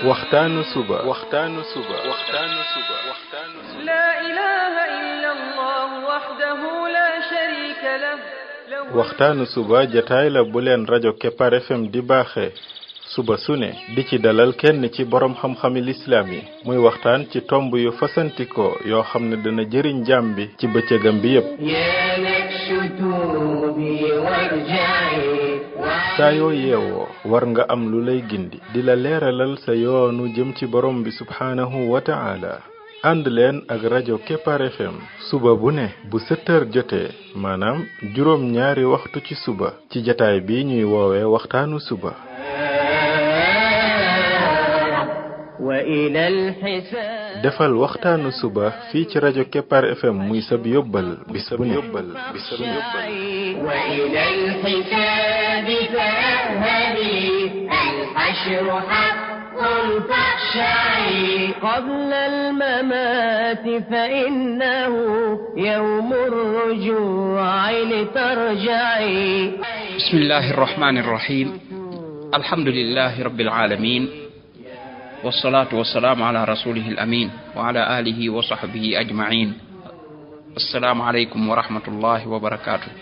waxtaanu suba لا إله إلا الله وحده لا شريك له waxtaanu suba jataay la bu leen rajo Kepar FM di baaxee suba su ne di ci dalal kenn ci borom xam-xami lislaam yi muy waxtaan ci tomb yu fasantikoo yoo xam ne dana jëriñ jaam bi ci bëccëgam bi yépp saa yoo yeewoo war nga am lu lay gindi di la leeralal sa yoonu jëm ci borom bi subhaanahu wa ta'ala ànd leen ak rajo Kepar FM suba bu ne bu 7h jotee maanaam juróom ñaari waxtu ci suba ci jataay bi ñuy woowee waxtaanu suba defal waxtaanu suba fii ci rajo Kepar FM muy sab yóbbal bis bu ne قبل الممات فإنه يوم الرجوع لترجعي بسم الله الرحمن الرحيم الحمد لله رب العالمين والصلاة والسلام على رسوله الأمين وعلى آله وصحبه أجمعين السلام عليكم ورحمة الله وبركاته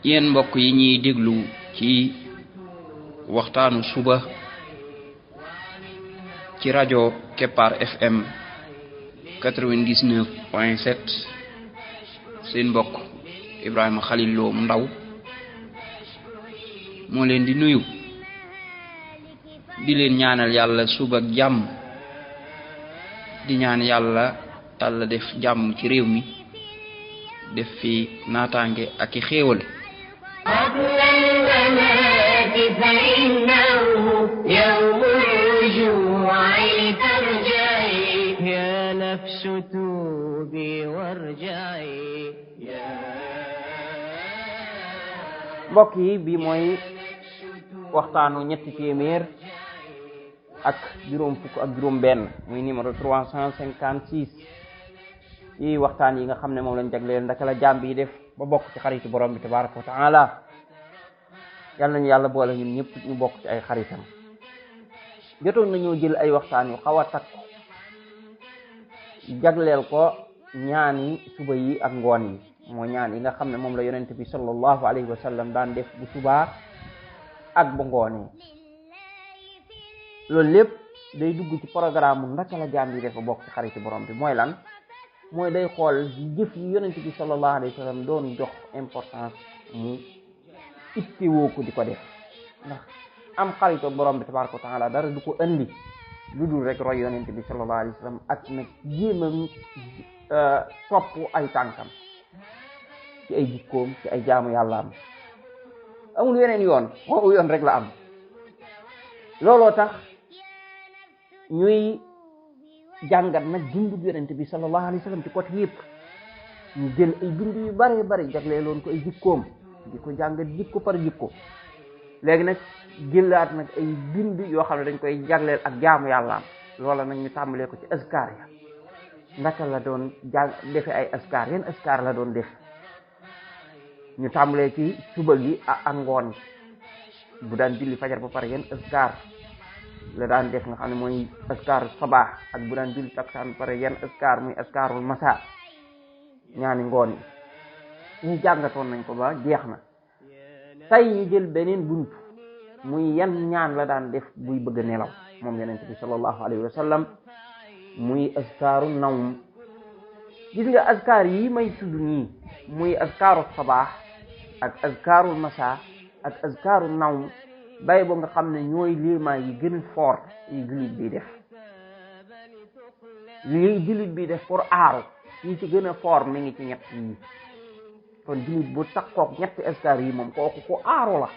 yéen mbokk yi ñuy déglu ci waxtaanu suba ci rajo Kepar FM 99.7 seen mbokk Ibrahima Khalil Lo mu ndaw moo leen di nuyu di leen ñaanal yàlla suba ak jàmm di ñaan yàlla def jàmm ci réew mi def fi naataange ak i xéewal فإنه يوم الرجوع لترجعي يا نفس توبي وارجعي mbokk yi bi mooy waxtaanu ñetti téeméer ak juróom fukk ak juróom benn muy numéro 356 yi waxtaan yi nga xam ne moom lañ jagleel ndaka la jaam bi def ba bokk ci xaritu borom bi tabaraka wa taala yàlla nañu yàlla boole ñun ñëpp ñu bokk ci ay xaritam jotoon nañoo jël ay waxtaan yu xaw a takku jagleel ko ñaani suba yi ak ngoon yi moo ñaan yi nga xam ne moom la yonent bi sallallahu alayhi wa sallam daan def bu subaa ak bu ngoon yi loolu lépp day dugg ci programme mu ndaka la jaam yi def ba bokk ci xaritu borom bi mooy lan mooy day xool jëf yi yonent bi sallallahu alayhi wa sallam doon jox importance mu ittewoo ko di ko def ndax am xaritu borom bi tabaraka wa taala dara du ko andi lu dul rek roy yonent bi sallallahu alayhi wa sallam ak nag jéem a topp ay tànkam ci ay jikkoom ci ay jaamu yàlla am amul yeneen yoon woowu yoon rek la am looloo tax ñuy jàngat nag dundu yonent bi sallallahu alayhi wa sallam ci côté yëpp ñu jël ay bind yu bare bare jagleeloon ko ay jikkoom di ko jàngat jikko par jikko léegi nag jëlaat nag ay bind yoo xam ne dañ koy jagleel ak jaamu yàlla am loola nag ñu tàmbalee ko ci askar ya ndaka la doon defe ay askar yan askar la doon def ñu tàmbalee ci suba gi ak ngoon bu daan julli fajar ba pare yan askar la daan def nga xam ne mooy askar sabaax ak bu daan julli taksaan ba pare yan askar muy askarul masa ñaani ngoon yi ñu jàngatoon nañ ko ba jeex na tey ñu jël beneen buntu muy yan ñaan la daan def buy bëgg a nelaw moom yonent bi sallallahu alayhi wa sallam muy askaaru nawm gis nga askar yi may tudd nii muy askaaru sabaax ak askaaru masa ak askaaru nawm bay bo nga xam ne ñooy liimaa yi gën a fort yi jullit bi def li jullit bi def pour aaru yi ci gën a fort mi ngi ci ñett yi kon jullit bu takkook ñetti askar yi moom kooku ku aaru la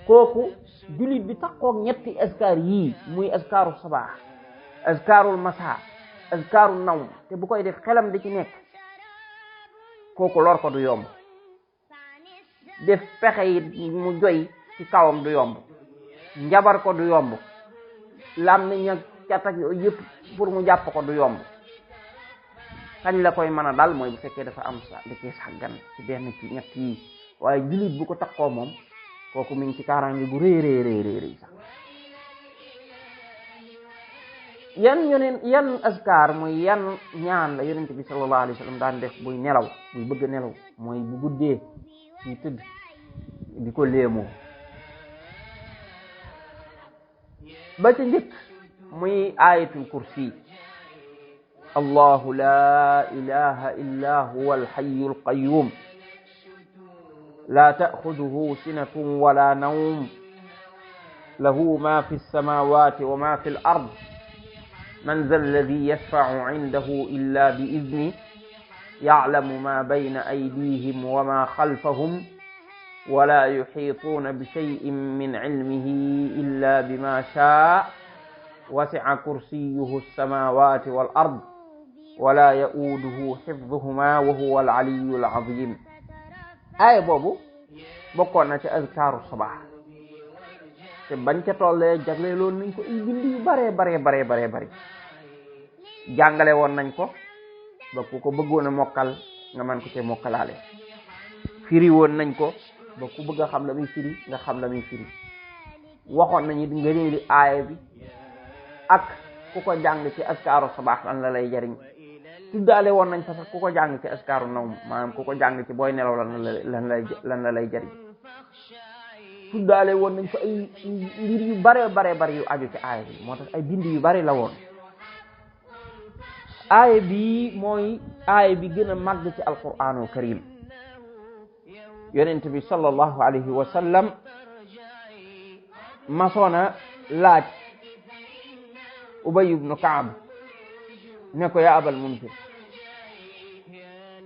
kooku jullit bi takkook ñetti askar yi muy askaru sabaax askarul masa askaru nawm te bu koy def xelam di ci nekk kooku lor ko du yomb def pexe yi mu joy ci kawam du yomb njabar ko du yomb làmmiñ ak cat ak yooyu yëpp pour mu jàpp ko du yomb kañ la koy mën a dal mooy bu fekkee dafa am sa da cee sàggan ci benn ci ñett yi waaye jullit bu ko takkoo moom kooku mi ngi ci kaaraange gu rëy sax yan azkar mooy yan ñaan la yonent bi sallallahu alayhi wa sallam daan def buy nelaw buy bëgg nelaw mooy bu guddee ñu tëdd di ko léemoo ba ca njëkk muy ayatul kursi allahu la ilaha illa huwa alhayyu alqayyum la ta'khudhuhu sinatun wala nawm lahu ma fi as-samawati wa ma fi al-ard man dha alladhi yashfa'u 'indahu illa bi idhnihi ya'lamu ma bayna aydihim wa ma khalfahum wa la yuhituna bi shay'in min 'ilmihi illa bima sha'a wasi'a kursiyyuhu as-samawati wal ard wa la ya'uduhu hifdhuhuma wa huwa al-'aliyyu al-'azim. aaya boobu bokkoon na ci azkaaru sabah te bañ ca tollee jagle loon nañ ko ay bind yu bare jàngale woon nañ ko ba ku ko bëggoon a mokkal nga man ko ci mokkalaale firi woon nañ ko ba ku bëgg a xam la muy firi nga xam la muy firi waxoon nañu nga neeli aaya bi ak ku ko jàng ci azkaaru sabah lan la lay jariñ tuddaale woon nañ fa sax ku ko jàng ci askaaru nawm maanaam ku ko jàng ci booy nelaw lan la lay jariñ tuddaale woon nañ fa ay mbir yu bare yu aju ci aaya bi moo tax ay bind yu bare la woon. aaya bi mooy aaya bi gën a màgg ci alquranul karim yonent bi sallallahu alayhi wa sallam masoona laaj Ubay ibnu Kaab ne ko ya abal munzir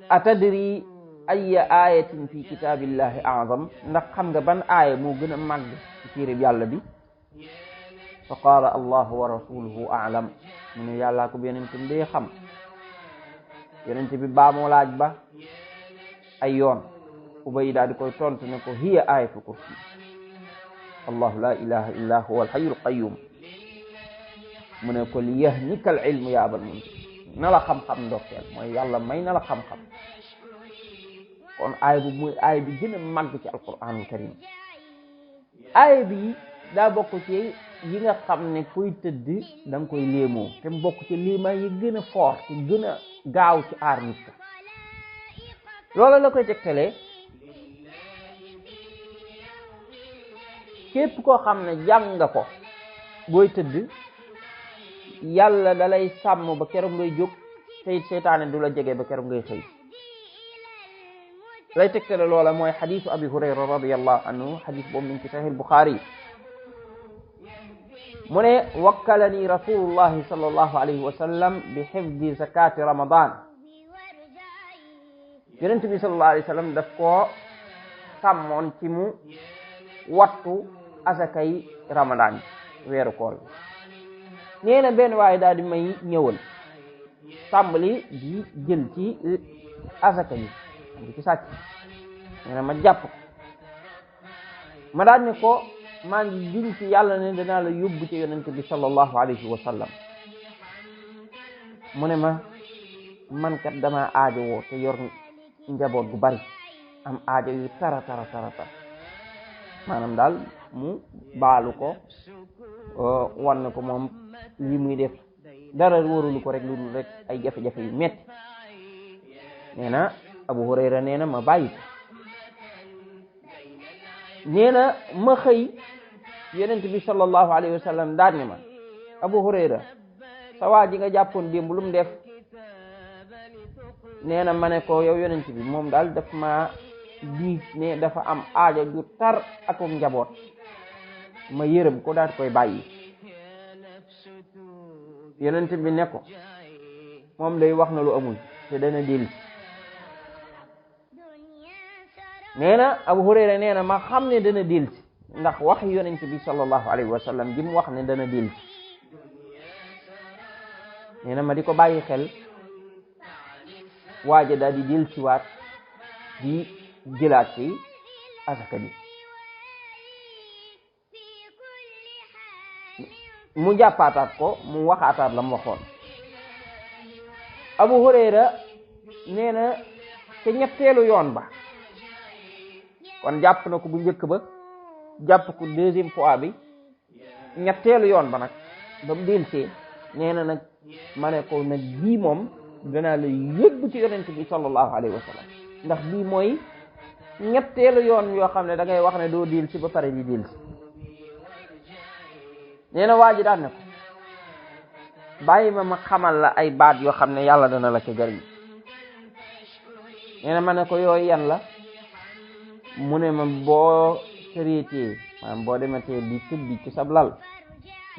atadri ayya ayatin fi kitabillahi a'zam ndax xam nga ban aaya moo gën a màgg ci téereb yàlla bi fa qaala allahu wa rasuluhu a'lam mu ne yàllaa ko yonentam dee xam yonent bi baa moo laaj ba ay yoon Ubay daal di koy tontu ne ko hiya ayatul kursi allahu la ilaha illa huwa alhayyul qayyum mu ne ko li yahnika al ilmu ya abal munzir na la xam-xam ndokkeel mooy yàlla may na la xam-xam kon aaya bu muy aaya bi gën a màgg ci alquranul karim aaya bi daa bokk ci yi nga xam ne kuy tëdd da nga koy léemoo te mu bokk ci léemaa yi gën a fort te gën a gaaw ci aar nit ka loolu la koy tegtalee képp koo xam ne jàng nga ko booy tëdd yàlla da lay sàmm ba keroog ngay jóg te it seytaane du la jege ba keroog ngay xëy lay tegtale loola mooy xadisu abi hurayra radiyallahu anhu xadis boobu min ci sahih buxaari mu ne wakkalani rasulullahi sallallahu alayhi wa sallam bi xifdi zakati ramadan yonent bi sallallahu alayhi wa sallam daf koo sàmmoon ci mu wattu asakay ramadan weeru koor nee na benn waaye daal di may ñëwal tàmbali di jël ci asaka yi di ci sàcc nee na ma jàpp ko ma daal ne ko maa ngi giñ ci yàlla ne danaa la yóbbu ci yonent bi sallallahu alayhi wa sallam mu ne ma man kat dama aajo woo te yor njaboot gu bari am aajo yu tara maanaam daal mu baalu ko wan na ko moom li muy def dara warulu ko rek lu dul rek ay jafe-jafe yu metti nee na Abu Hurayra nee na ma bàyyi ko nee na ma xëy yonent bi sallallahu alayhi wa sallam daal ne ma Abu Hurayra sa waa ji nga jàppoon démb lu mu def nee na ma ne ko yow yonent bi moom daal daf ma diis ne dafa am aajo ju tar ak njaboot ma yërëm ko daal koy bàyyi yonent bi ne ko moom day wax na lu amul te dana dellu nee na Abu Hurayra nee na ma xam ne dana dellu ndax wax yonent bi sallallahu alayhi wa sallam ji mu wax ne dana dellu nee na ma di ko bàyyi xel waaja daal di dellu si waat di jëlaat ci asaka bi mu jàppaataat ko mu waxaataat la mu waxoon Abu Hurayra nee na te ñetteelu yoon ba kon jàpp na ko bu njëkk ba jàpp ko deuxième fois bi ñetteelu yoon ba nag ba mu delsee nee na nag ma ne ko nag bii moom danaa la yóbbu ci yonent bi sallallahu alayhi wa sallam ndax bii mooy ñetteelu yoon yoo xam ne da ngay wax ne doo diil si ba pare di diil si nee na waa ji daan ne ko bàyyi ma xamal la ay baat yoo xam ne yàlla dana la ca jariñ nee na ma ne ko yooyu yan la mu ne ma boo tëreetee maanaam boo dematee di tëddi ci sab lal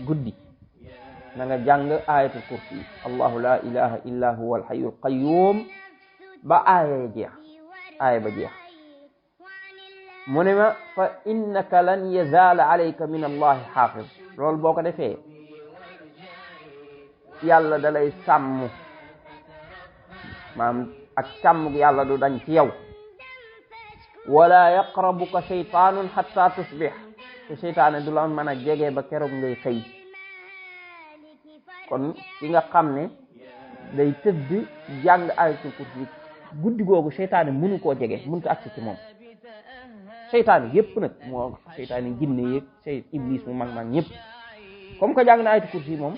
guddi na nga jàng ayatul kursi allahu la ilaha illa huwa alhayyul qayyum ba aaya jeex aaya ba jeex mu ne ma fa innaka lan yazala alayka min allahi xaafid loolu boo ko defee yàlla dalay sàmm maanaam ak sàmm yàlla du dañ ci yow wala yaqrabuka shaytaanun hatta tusbih te seytaane du la mën a jege ba keroog ngay xëy kon ki nga xam ne day tëdd jàng ayatul kursi guddi googu seytaane mënu koo jege mënut a agsi ci moom seytaane yépp nag moo seytaane jinne yeeg say iblis mu mag ñëpp comme que jàng na ayatul kursi moom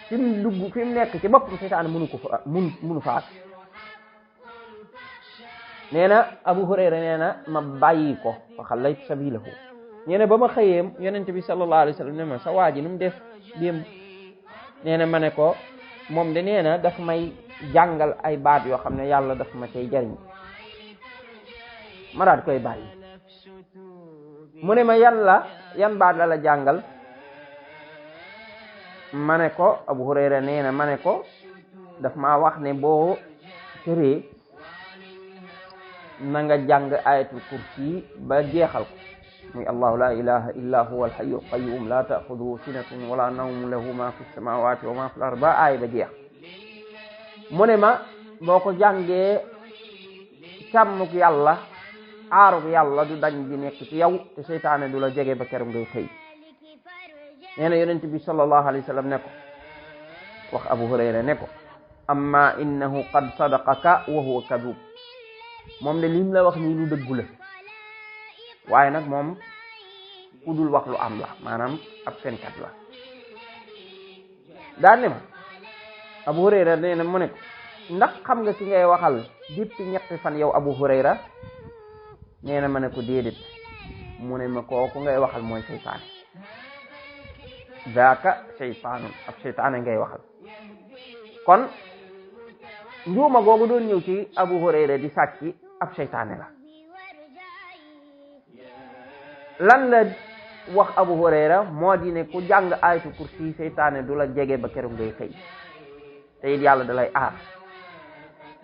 fi mu dugg fi mu nekk ci boppam seytaane mënu fa agsi nee na Abu Hurayra nee na ma bàyyi ko fa xallaytu sabilahu nee na ba ma xëyeem yonent bi sallallahu alayhi wa sallam ne ma sa waa ji nu mu def démb nee na ma ne ko moom de nee na daf may jàngal ay baat yoo xam ne yàlla daf ma cay jariñ ma daal koy bàyyi mu ne ma yan baat la jàngal ma ne ko Abu Hurayra nee na ma ne ko daf maa wax ne boo tëree na nga jàng ayatul kursi ba jeexal ko muy allahu la ilaha illa huwa alhayyul qayyum la ta'khudhuhu sinatun wala nawm lahu ma fi samawati wa ma fi al-ard ba aaya ba jeex mu ne ma boo ko jàngee càmmuk yàlla aaruk yàlla du dañ di nekk ci yow te seytaane du la jege ba keroog ngay xëy nee na yonent bi sallallahu alayhi wa sallam ne ko wax Abu Hurayra ne ko amma innahu qad sadaqaka wa huwa kadhub moom de lim la wax nii lu dëggu la waaye nag moom ku dul wax lu am la maanaam ab fenkat la daan ne ma Abu Hurayra nee na mu ne ko ndax xam nga ki ngay waxal depuis ñetti fan yow Abu Hurayra nee na ma ne ko déedéet mu ne ma kooku ngay waxal mooy seytaane zaaka seytaanun ab seytaane ngay waxal kon njuuma googu doon ñëw ci Abu Hurayra di sàcci ab seytaane la lan la wax Abu Hurayra moo di ne ku jàng ayatul kursi seytaane du la jege ba keroog ngay xëy te it yàlla da lay aar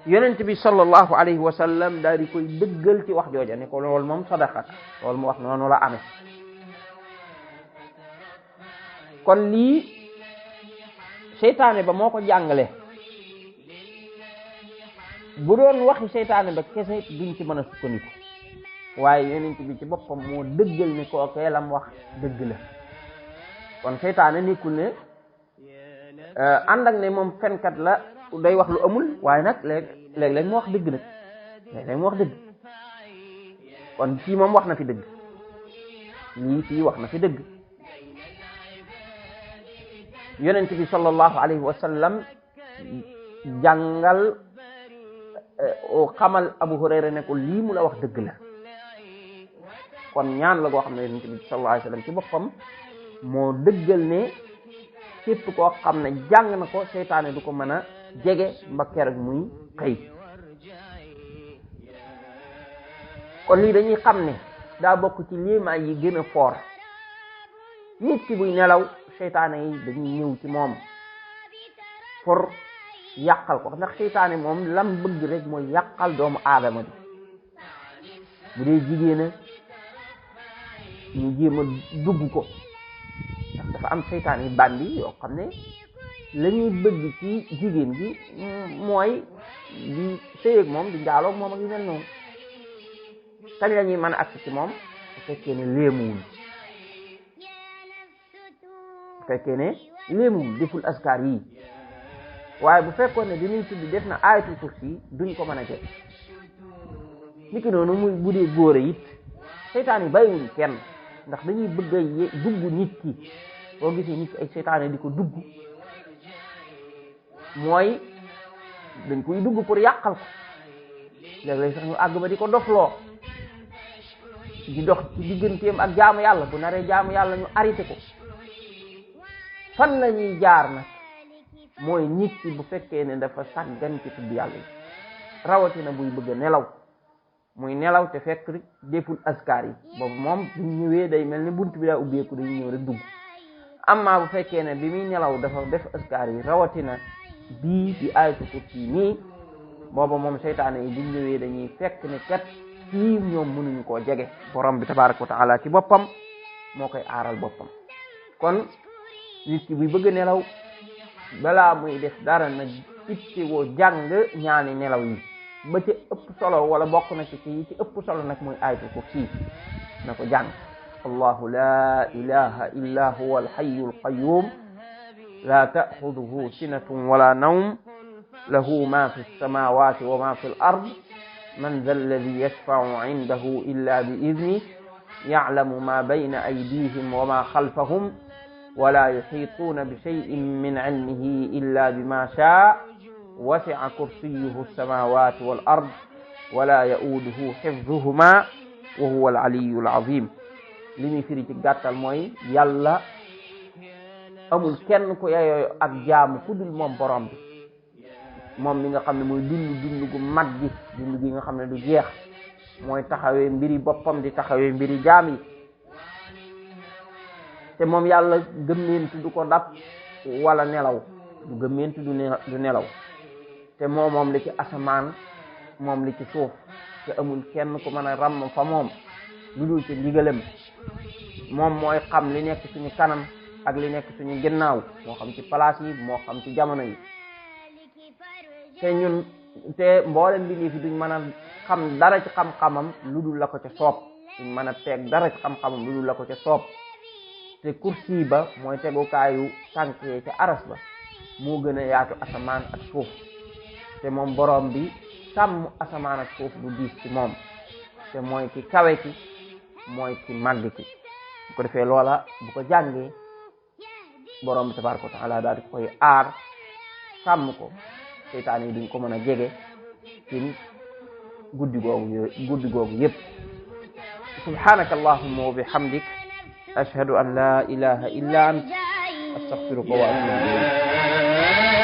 yonent bi sallallahu alayhi wa sallam daal di koy dëggal ci wax jooja ne ko loolu moom sadaqat loolu mu wax noonu la amee kon lii seytaane ba moo ko jàngale bu doon waxi seytaane ba kese duñ ci mën a sukkandiku waaye yonent bi ci boppam moo dëggal ne kookee lam wax dëgg la kon seytaane nekkul ne ànd ak ne moom fenkat la day wax lu amul waaye nag léeg-léeg mu wax dëgg nag léeg-léeg mu wax dëgg kon fii moom wax na fi dëgg lii fii wax na fi dëgg yonent bi sallallahu alayhi wa sallam jàngal xamal Abu Hurayra ne ko lii mu la wax dëgg la kon ñaan la goo xam ne yonent bi sallallahu alayhi wa sallam ci boppam moo dëggal ne képp koo xam ne jàng na ko seytaane du ko mën a jege ba keroog muy xëy kon lii dañuy xam ne daa bokk ci liimaay yi gën a foor nit ki buy nelaw seytaane yi dañuy ñëw ci moom pour yàqal ko ndax seytaane moom lam bëgg rek mooy yàqal doomu aadama bi bu dee jigéena ñu jéem a dugg ko ndax dafa am seytaane yi bandi yoo xam ne la ñuy bëgg ci jigéen gi mooy di sëy ak moom di njaaloo moom ak yu mel noonu kañ la ñuy mën a agsi ci moom bu fekkee ne léemuwul deful askar yi waaye bu fekkoon ne dinañ tudd def na ayatul kursi duñ ko mën a jël niki noonu muy bu dee góor it seytaan yi bàyyiwuñ kenn ndax dañuy bëgg a dugg nit ki boo gisee nit ki ay seytaane di ko dugg mooy dañ koy dugg pour yàqal ko léeg-léeg sax ñu àgg ba di ko dofloo di dox ci digganteem ak jaamu yàlla bu naree jaamu yàlla ñu arrêté ko. fan la ñuy jaar nag mooy nit ki bu fekkee ne dafa sàggan ci tudd yàlla yi rawatina buy bëgg a nelaw muy nelaw te fekk deful askar yi boobu moom bu ñëwee day mel ni bunt bi daa ubbeeku dañuy ñëw rek dugg. amma bu fekkee ne bi muy nelaw dafa def askar yi rawatina bii di ayatul kursi nii booba moom seytaane yi bu ñëwee dañuy fekk ne kat fii ñoom mënuñu koo jege borom bi tabaraka wa taala ci boppam moo koy aaral boppam. kon nit ki buy bëgg nelaw balaa muy def dara na itti woo jàng ñaani nelaw yi ba ci ëpp solo wala bokk na ci ci ëpp solo nag mooy ayatul kursi na ko jàng. allahu la ilaha illa huwa alhayyul qayyum la ta'khudhuhu sinatun wala nawm lahu ma fi samawati wa ma fi al-ard man dha alladhi yashfa'u 'indahu illa bi idhnihi ya'lamu ma bayna aydihim wa ma khalfahum ولا يحيطون بشيء من علمه إلا بما شاء وسع كرسيه السماوات والأرض ولا يؤوده حفظهما وهو العلي العظيم. li muy firi ci gàttal mooy yàlla amul kenn ku yeyoo ak jaamu ku dul moom borom bi moom mi nga xam ne mooy dund gu mat gi dund gi nga xam ne du jeex mooy taxawee mbiri boppam di taxawee mbiri jaam yi te moom yàlla gëmmeentu du ko dab wala nelaw du gëmmeentu du nelaw te moom li ci asamaan moom li ci suuf te amul kenn ku mën a ràmm fa moom lu dul ci ndigalam moom mooy xam li nekk suñu kanam ak li nekk suñu ginnaaw moo xam ci place yi moo xam ci jamono yi te mboolem bi fi duñ mën a xam dara ci xam-xamam lu dul la ko ca soob duñ mën a teeg dara ci xam-xamam lu dul la ko ca soob te kursi ba mooy tegukaayu tànk ca aras ba moo gën a yaatu asamaan ak suuf te moom borom bi sàmm asamaan ak suuf du diis ci moom te mooy ki kawe ki mooy ki màgg ki bu ko defee loola bu ko jàngee borom bi tabaraka wa taala daal di koy aar sàmm ko seytaan yi duñ ko mën a jege ci guddi googu yépp subhanaka allahumma wa bihamdik ashhadu an la ilaha illa ant astaghfiruka wa atubu ilayk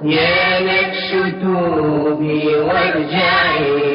يا نفس توبي وارجعي